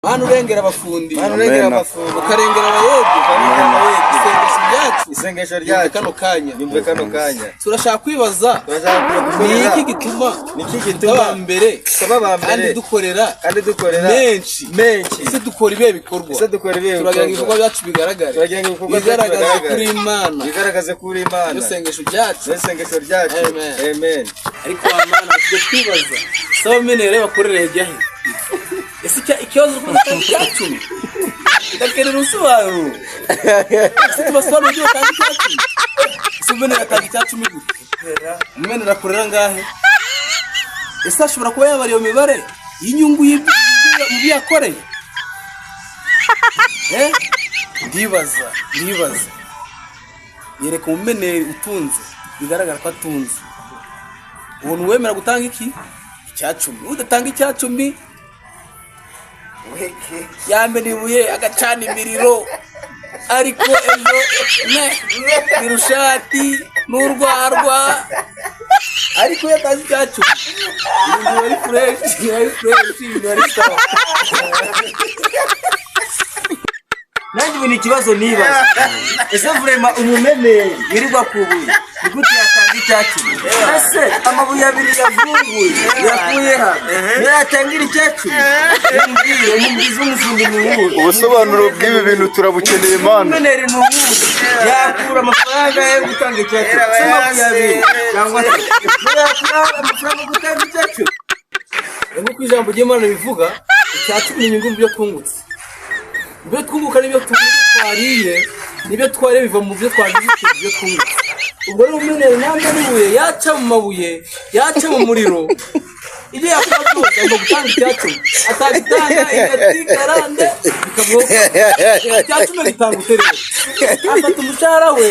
Mana urengera abafundi, Mana urengera Amen. abafundi, ukarengera abayede, ukarengera abayede. Isengesho ryacu, Isengesho ryumve ryacu kano kanya. Yumve kano kanya. Turashaka kwibaza, Turashaka ni gukorera iki gituma ni iki tuba gituma aba mbere tuba aba kandi mbere dukorera kandi dukorera menshi? Menshi. Ese dukora ibihe bikorwa? Ese dukora ibihe Turagira ngo bikorwa? ibikorwa byacu bigaragare, Turagira ngo ibikorwa byacu bigaragaze bigaragare. kuri Imana. Bigaragaze ko uri Imana. Niyo sengesho ryacu. Niyo sengesho ryacu. Amen. Amen. Ariko wa Mana, tujya twibaza, saba amenere bakorera hejya he? Ese ikibazo cyo gutanga icyacumi ndakenera ubusobanuro. Ese tubasobanurire uburyo batanga icyacumi? Ese umenera atanga icyacumi gute? Umenera akorera ngahe? Ese ashobora kuba yabara iyo mibare y'inyungu mu byo yakoreye? Eh? Ndibaza, yereka umumeneri utunze, bigaragara ko atunze. Umuntu wemera gutanga iki icyacumi, udatanga icyacumi yamena ibuye agacana imiriro, ariko ejo ne irushati n'urwarwa. Ariko iyo atazi icyacumi, ibintu biba ari fresh, biba ari fresh, ibintu biba ari sawa. Nanjye ubu ni ikibazo nibaza: ese vraiment umumeneri wirirwa ku buye ni gute yatanga icyacumi? Ese amabuye abiri yavunguye yakuye hano niyo yatangira icyacumi? Mumbwire, umubwizi w'umufundi ni uwuhe? Ubusobanuro bw'ibi bintu turabukeneye, Mana. Umumeneri ni uwuhe yakura amafaranga yo gutanga icyacumi? Se amabuye abiri cyangwa se niyo yakura amafaranga yo gutanga icyacumi? Nk'uko ijambo ry'Imana ribivuga, icya cumi ni inyungu mu byo twungutse. Mu byo twunguka n'ibyo twariye, n'ibyo twariye biva mu byo twagize, mu byo twungutse. Ubwo rero umenere namba n'ibuye yaca mu mabuye, yaca mu muriro, ibyo yakora byose agomba gutanga icyacumi. Atagitanga ingati karande bikamuha. Icyacumi gitanga uterere, afata umushahara we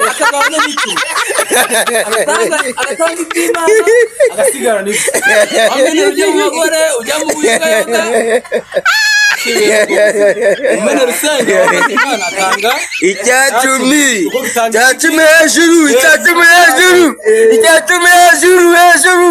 akagabanya n'icumi, agatanga iby'Imana, agasigara n'ibyo. Wamenera ujya mu bagore, ujya mu buyogayoga, umenera usenga wafata Imana atanga Icyacumi. Ubwo bitanga. Icyacumi hejuru, icyacumi hejuru, icyacumi hejuru, hejuru.